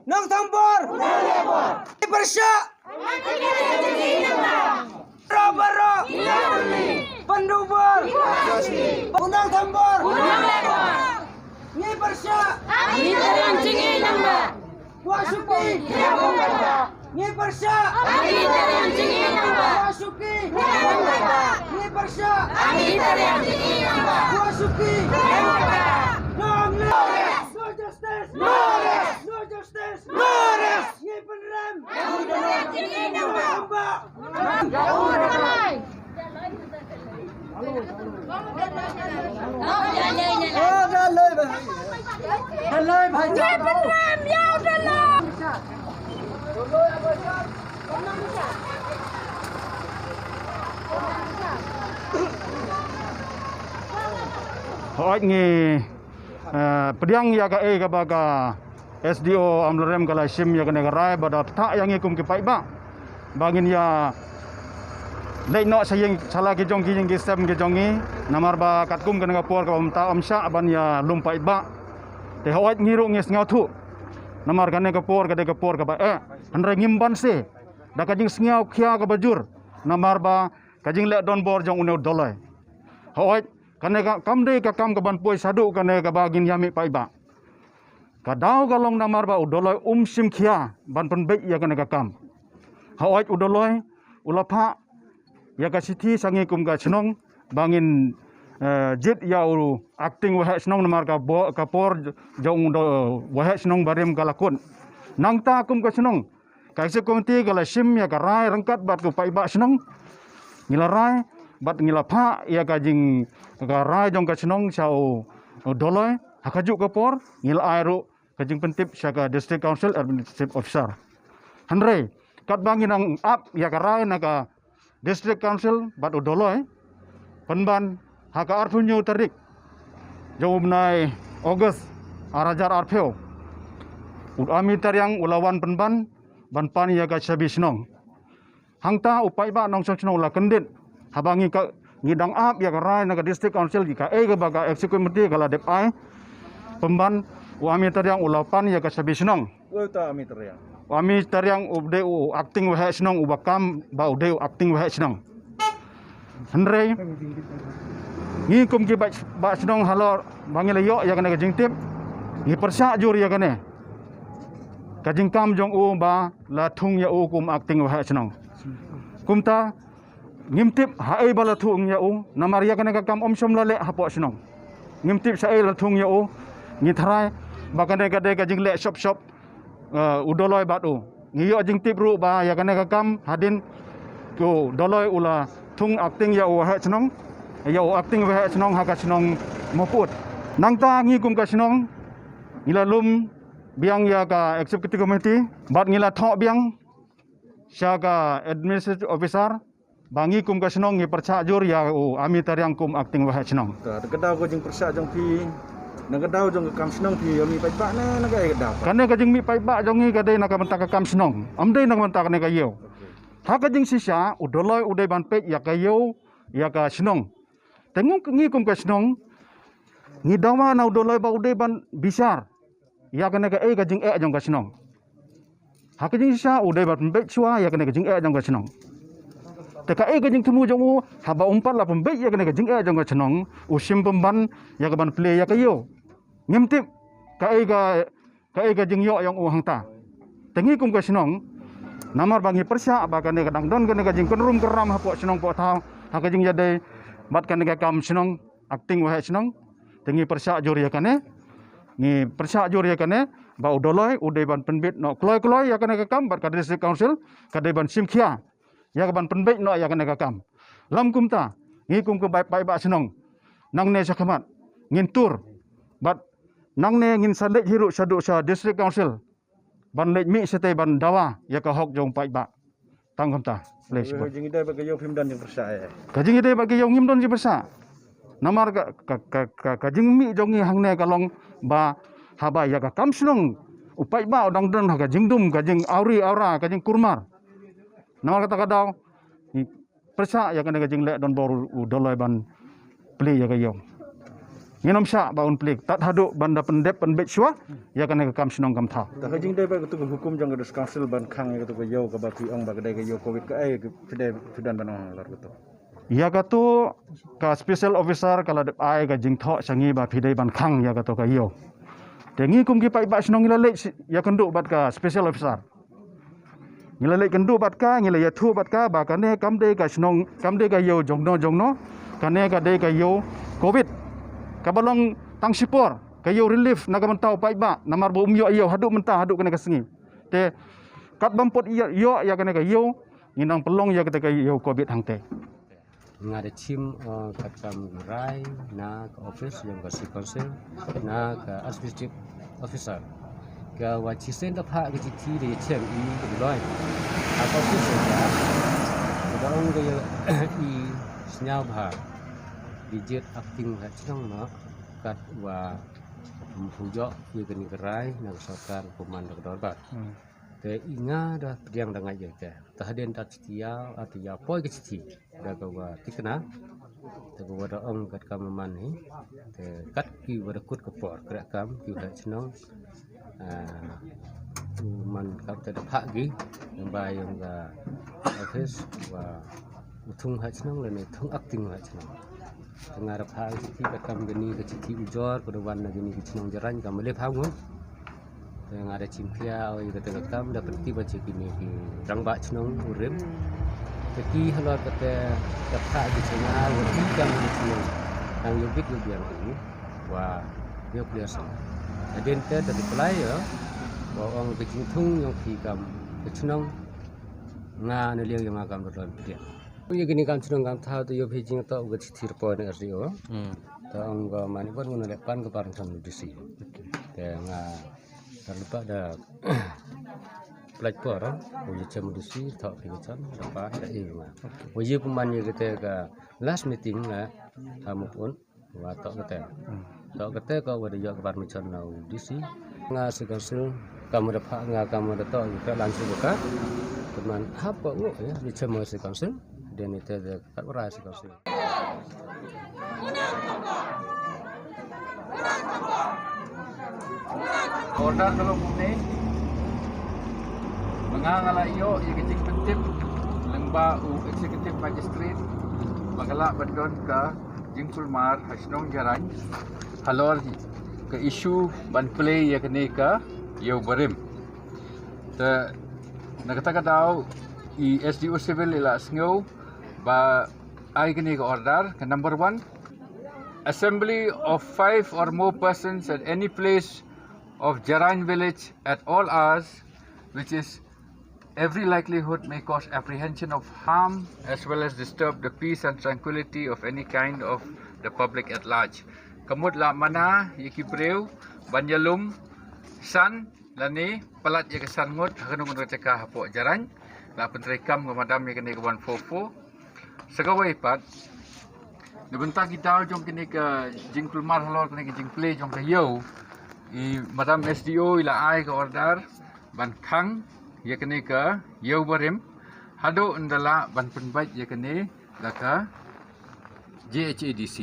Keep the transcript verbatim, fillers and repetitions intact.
Nongthombor. Pyrshah. Baro baro. Pyndubor. U nongthombor. Ngi pyrshah. Ngi tariang jingïalang ba. Wa shuki. Ngi pyrshah. Ngi tariang jingïalang ba. Wa shuki. Ngi pyrshah. Ngi tariang jingïalang ba. Wa shuki. Long live. No justice. No rest. No justice. No rest. Ngi pynrem. Ngi pynrem. Hooid ngi, eh, pdiang ïa kaei kaba ka S D O Amlarem ka la shim ïa kane ka rai bad da ktah ïa ngi kum ki paidbah ba ngin ïa leit noh sha ïing sha la ki jong ki ïing ki sem ki jong ngi. Namar ba katkum kane ka por kaba mynta ym shah ban ïalum paidbah. Te hooid ngi ruh ngi sngewthuh namar kane ka por ka dei ka por kaba eh, hynrei ngim banse da ka jingsngewkhia kaba jur namar ba ka jingleh donbor jong une u Doloi. Hooid kane ka kam dei ka kam kaban poi shaduh kane kaba ngin ïa mih paidbah. Ka daw ka long namar ba u Doloi um shim khia ban pynbeit ïa kane ka kam. Hooid u Doloi u la phah ïa ka shithi sha ngi kum ka shnong ba ngin, eh, jied ïa u acting waheh shnong namar ka bo-, ka por jong u waheh shnong barim ka la kut. Nangta kum ka shnong ka executive committee ka la shim ïa ka rai ryngkat bad u paidbah shnong. Ngi la rai bad ngi la phah ïa ka jing ka rai jong ka shnong sha u, u Doloi. Ha kajuh ka por ngi la ai ruh ka jingpyntip sha ka District Council Administrative Officer. Hynrei katba ngi nang ap ïa ka rai na ka District Council bad u Doloi pynban ha ka arphew hynñiew tarik jong u bnai August ar hajar arphew, u Ami Tariang u la wan pynban ban pan ïa ka shabi shnong. Hangta u paidbah nongshong shnong u la kyndit haba ngi ka, ngi dang ap ïa ka rai na ka District Council ïa kaei kaba ka Executive Committee ka la dep ai. Pynban u Ami Tariang u la pan ïa ka shabi shnong. Wei uta Ami Tariang? U Ami Tariang u dei u acting waheh shnong, uba kam ba u dei u acting waheh shnong. Hynrei ngi kum ki bah, bah shnong halor ba ngi la ïoh ïa kane ka jingtip, ngi pyrshah jur ïa kane ka jingkam jong u ba la thung ïa u kum acting waheh shnong. Kumta ngim tip haei ba la thung ïa u namar ïa kane ka kam ym shym la leh hapoh shnong. Ngim tip shaei la thung ïa u. Ngi tharai ba kane ka dei ka jingleh shop shop, eh, u Doloi bad u. Ngi ïoh jingtip ruh ba ïa kane ka kam hadien u Doloi u la thung acting ïa u waheh shnong, ïa u acting waheh shnong ha ka shnong Mawpud. Nangta ngi kum ka shnong ngi la lum biang ïa ka Executive Committee bad ngi la thoh biang sha ka Administrative Officer ba ngi kum ka shnong ngi pyrshah jur ïa u Ami Tariang kum acting waheh shnong. Ka, ka daw ka jingpyrshah jong phi, na ka daw jong ka kam shnong phi ïa mi paidbah ne na kaei ka daw? Kane ka jingmih paidbah jong ngi ka dei na ka bynta ka kam shnong, ym dei na ka bynta kane ka ïew. Okay. Ha ka jingshisha u Doloi u dei ban peit ïa ka ïew ïa ka shnong. Te ngi, ngi kum ka shnong ngi dawa na u Doloi ba u dei ban bishar ïa kane kaei ka jingeh jong ka shnong. Ha ka jingshisha u dei ban pynbeit shuwa ïa kane ka jingeh jong ka shnong. Te kaei ka jingthmu jong u, haba um pat la pynbeit ïa kane ka jingeh jong ka shnong, u shim pynban ïa ka ban plie ïa ka ïew. Ngim tip kaei ka, kaei ka jingïoh jong u hangta. Te ngi kum ka shnong, namar ba ngi pyrshah ba kane ka dang don kane ka jingkynrum kynram hapoh shnong poh thaw ha ka jingïadei bad kane ka kam shnong, acting waheh shnong. Te ngi pyrshah jur ïa kane, ngi pyrshah jur ïa kane ba u Doloi u dei ban pynbeit noh kloi kloi ïa kane ka kam bad ka District Council ka dei ban shim khia ïa ka ban pynbeit noh ïa kane ka kam. Lam kumta ngi kum ka bai paidbah shnong, nangne shakhmat ngin tur bad nangne ngin sa leit hi ruh shaduh sha District Council ban leit mih shatei ban dawa ïa ka hok jong paidbah. Tang kumta. Lei shibun. Jingïadei bad ka ïew phim don jingpyrshah eh? Ka jingïadei bad ka ïew ngim don jingpyrshah. Namar ka, ka, ka, ka, ka jingmih jong ngi hangne ka long ba haba ïa ka kam shnong u paidbah u dang don ha ka jingdum, ka jingawri awra, ka jingkulmar. Namar kata ka daw ngi pyrshah ïa kane ka jingleh donbor u Dolloi ban plie ïa ka ïew. Ngin ym shah ba un plie tad haduh ban da pyndep pynbeit shuwa ïa kane ka kam shnong kam thaw. Te ha jingdei bad katu ka hukum jong ka District Council ban khang ïa katu ka ïew kaba phi ong ba ka dei ka ïew covid, kaei phi dei, phi don ban ong halor katu? Ïa katu ka special officer ka la dep ai ka jingthoh sha ngi ba phi dei ban khang ïa katu ka ïew. Te ngi kum ki paidbah shnong ngi la leit ïakynduh bad ka special officer. Ngi la leit kynduh bad ka, ngi la ïathuh bad ka ba kane kam dei ka shnong, kam dei ka ïew jongno jongno. Kane ka dei ka ïew covid kaba long tang shipor, ka ïew relief na ka bynta u paidbah namar ba um ïoh ïew haduh mynta, haduh kane ka sngi. Te kat bam put ïoh, ïoh ïa kane ka ïew, ngin nang pynlong ïa kata ka ïew covid hangte. Nga da chim, eh, katkam rai na ka office jong ka City Council, na ka Administrative Officer. Ka wa chisien da phah ka chithi da ïa chem i ka Dolloi ha ka office jong ka. Ka da ong ka ïa i sñiaw bha. Di jied acting ha chnong ma kat wa pynpujok ïa kani ka rai na ka sorkar, kumne da ka dorbar. Te i nga da pdiang da nga ïa te. Te hadien da chithi ïa, ati ïa poi ka chithi da ka wa tikna. Te ka wa da ong katkam man hi. Te kat ki wa da kut ka por kre kam ki wa ha chnong. Ah, u man kam te da phah ki, ïa ba ïa ka office wa u thung ha chnong lane thung acting ha chnong. Te nga da phah ka chithi katkam kani ka chithi ujor ka da wan na kani ka chnong Jarain kam leh phah ngun. Te nga da chim khia oi kata ka kam da pynti ba chi kini ki rangbah chnong u rim. Te ki halor kata ka phah ki chnong u rim kam ki chnong. Tang ïa bit ïa biang ki wa ïa clear sang. Hadien te da reply ïa wa ong ka jingthung ïong ki kam ka chnong nga na liang ïong nga kam da don pdiang. Ïa kini kam chnong kam thaw te ïa phi jingtoh ka chithi report na R D O. Hmm. Te ong ka mani ban ngun leh pan ka par kan D C. Te nga Tar lepas da pelajar, oh, ïa chem D C, thok phi ka chan da pan da i ma. Oh, ïa pynban ïa kata ka last meeting la ha Mawpud, wa thok kata. Thok kata ka wa da ïoh ka permission na u D C. Nga City Council, kam da phah nga kam da thok ïa ka lan su ka. Teman hap ka u ïa, ïa chem City Council. Dan ita da kat wa City Council. Order ka long kumne. Mynta nga la ïoh ïa ka jingpyntip lyngba u Executive Magistrate ba ka lah ban don ka jingkulmar ha shnong Jarain halor ka issue ban plie ïa kane ka ïew barim. Te na kata ka daw i S D O Civil i la sngew ba ai kane ka order ka number one. Assembly of five or more persons at any place of Jarain village at all hours, which is every likelihood may cause apprehension of harm as well as disturb the peace and tranquility of any kind of the public at large. Ka mut la mana ïa ki briew ban ïalum san lane palat ïa ka san ngut ha kano kano ka jaka hapoh Jarain. La pyntreikam ka madam ïa kane ka one four four. Sa kawei pat, na bynta ki daw jong kane ka jingkulmar halor kane ka jingplie jong ka ïew, i madam S D O i la ai ka order ban khang ïa kane ka ïew barim haduh ynda lah ban pynbeit ïa kane da ka J H A D C.